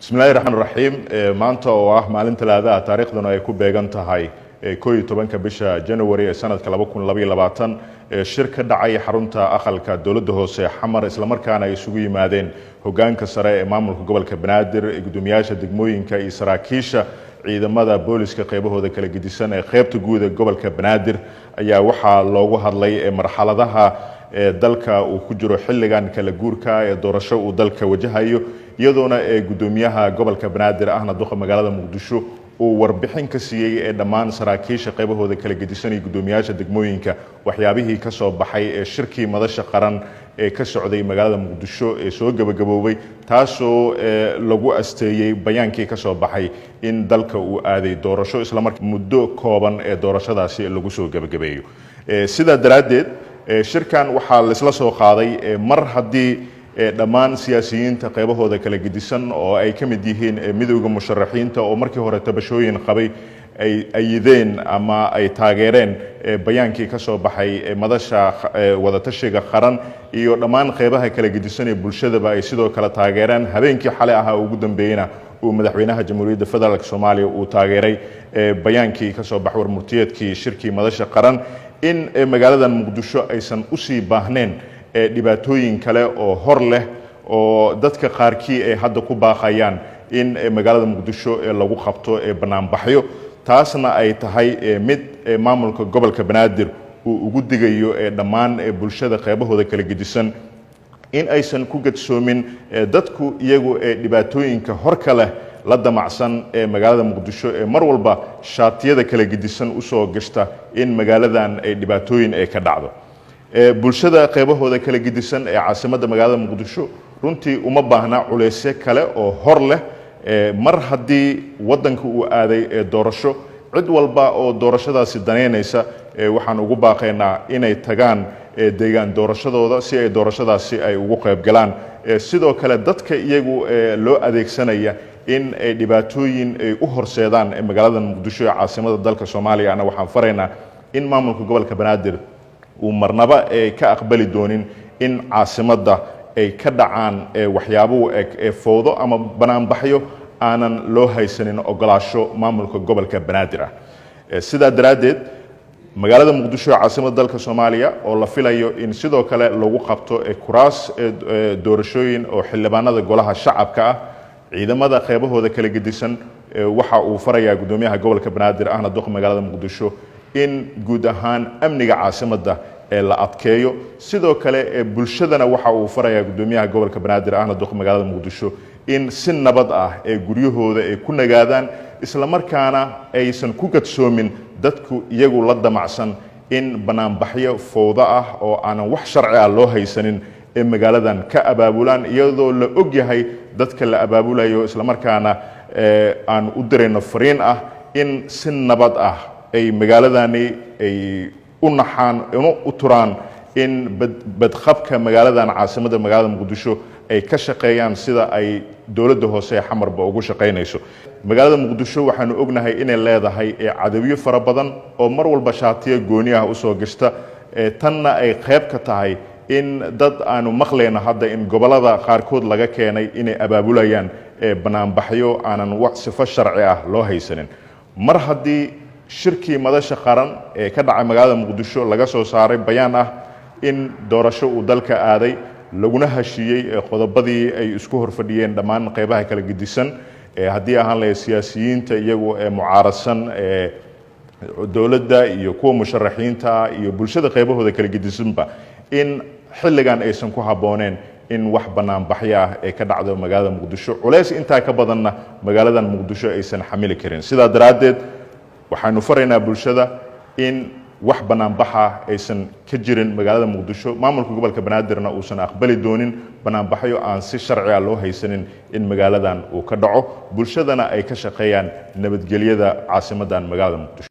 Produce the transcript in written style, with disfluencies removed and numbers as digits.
Bismillahi raxmaan raxiim. Maanta oo ah maalin Talaadaha, taariikhduna ay ku beegan tahay 11-ka bisha January ee sanadka 2022, shir ka dhacay xarunta aqalka dowladda hoose Xamar, islamarkaana ay isugu yimaadeen hogaanka sare ee maamulka gobolka Banaadir, guddoomiyaasha degmooyinka iyo saraakiisha ciidamada booliska qeybahooda kala gedisan ee qeybta guud ee gobolka Banaadir, ayaa waxaa loogu hadlay marxaladaha dalka uu ku jiro xilligan kala guurka ee doorasho uu dalka wajahayo, iyadoona ee guddoomiyaha gobolka Banaadir ahna duqa magaalada Muqdisho uu warbixin ka siiyey ee dhammaan saraakiisha qaybahooda kala gedisan iyo guddoomiyaasha degmooyinka waxyaabihii ka soo baxay ee shirkii madasha qaran ee ka socday magaalada Muqdisho ee soo gebagaboobay, taasoo lagu asteeyey bayaankii ka soo baxay in dalka uu aaday doorasho, islamarkaa muddo kooban ee doorashadaasi lagu soo gebagabeeyo. Sidaa daraaddeed, shirkan waxaa laisla soo qaaday, mar haddii dhammaan siyaasiyiinta qaybahooda kala gedisan oo ay ka mid yihiin midowda musharaxiinta oo markii hore tabashooyin qabay ay ayideen ama ay taageereen bayaankii ka soo baxay madasha wadatashiga qaran, iyo dhammaan qeybaha kala gedisan ee bulshadaba ay sidoo kale taageereen, habeenkii xalay ahaa ugu dambeeyeyna uu madaxweynaha Jamhuuriyadda Federaalk Soomaaliya uu taageeray bayaankii ka soo baxay warmurtiyeedkii shirkii madasha qaran, in magaaladan Muqdisho aysan usii baahneen dhibaatooyin kale oo hor leh oo dadka qaarkii ay hadda ku baaqayaan in magaalada Muqdisho lagu qabto banaanbaxyo, taasna ay tahay mid maamulka gobolka Banaadir uu ugu digayo dhammaan bulshada qeybahooda kala gedisan in aysan ku gadsoomin dadku iyagu ee dhibaatooyinka horka leh la damacsan ee magaalada Muqdisho ee mar walba shaatiyada kala gedisan usoo gashta in magaaladan ay dhibaatooyin ay ka dhacdo. Bulshada qeybahooda kala gedisan ee caasimadda magaalada Muqdisho runtii uma baahna culeysyo kale oo hor leh. Mar haddii waddanka uu aaday ee doorasho, cid walba oo doorashadaasi danaynaysa waxaan ugu baaqaynaa inay tagaan deegaan doorashadooda si ay doorashadaasi ay ugu qayb galaan. Sidoo kale, dadka iyagu loo adeegsanaya in ay dhibaatooyin ay u horseedaan magaalada Muqdisho ee caasimada dalka Soomaaliyana, waxaan faraynaa in maamulka gobolka Banaadir uu marnaba ka aqbali doonin in caasimadda ay ka dhacaan waxyaabo eg ee fowdo ama banaanbaxyo aanan loo haysanin ogolaasho maamulka gobolka Banaadir ah. Sidaa daraaddeed, magaalada Muqdisho ee caasimada dalka Soomaaliya oo la filayo in sidoo kale lagu qabto kuraas doorashooyin oo xildhibaanada golaha shacabka ah, ciidamada qeybahooda kala gedisan waxa uu farayaa guddoomiyaha gobolka Banaadir ahna duqa magaalada Muqdisho in guud ahaan amniga caasimadda ee la adkeeyo. Sidoo kale, bulshadana waxa uu farayaa guddoomiyaha gobolka Banaadir ahna duqa magaalada Muqdisho in si nabad ah ee guryahooda ay ku nagaadaan, islamarkaana aysan ku gadsoomin dadku iyagu la damacsan in banaanbaxyo fowdo ah oo aanan wax sharci ah loo haysanin ee magaaladan ka abaabulaan, iyadoo la og yahay dadka la abaabulayo, islamarkaana aan u dirayno fariin ah in si nabad ah ay magaaladani ay u naxaan una u turaan, in badqabka magaaladan caasimadda magaalada Muqdisho ay ka shaqeeyaan sida ay dowladda hoose ee Xamarba ugu shaqaynayso. Magaalada Muqdisho waxaanu ognahay inay leedahay cadawyo fara badan oo mar walba shaatiyo gooni ah usoo gashta, tanna ay qayb ka tahay in dad aanu maqlayno hadda in gobollada qaarkood laga keenay inay abaabulayaan banaanbaxyo aanan wax sifo sharci ah loo haysanin. Mar haddii shirkii madasha qaran ee ka dhacay magaalada Muqdisho laga soo saaray bayaan ah in doorasho uu dalka aaday, laguna heshiiyey qodobadii ay isku horfadhiyeen dhammaan qeybaha kala gedisan, haddii ahaan lahayd siyaasiyiinta iyagu ee mucaaradsan ee dowladda iyo kuwa musharaxiinta iyo bulshada qeybahooda kala gedisanba, in xilligan aysan ku habbooneen in wax banaanbaxyo ah ee ka dhacdo magaalada Muqdisho, culays intaa ka badanna magaaladan Muqdisho aysan xamili karin. Sidaa daraaddeed, waxaanu faraynaa bulshada in wax banaanbaxa aysan ka jirin magaalada Muqdisho, maamulka gobolka Banaadirna uusan aqbali doonin banaanbaxyo aan si sharci ah loo haysanin in magaaladan uu ka dhaco, bulshadana ay ka shaqeeyaan nabadgelyada caasimadan magaalada Muqdisho.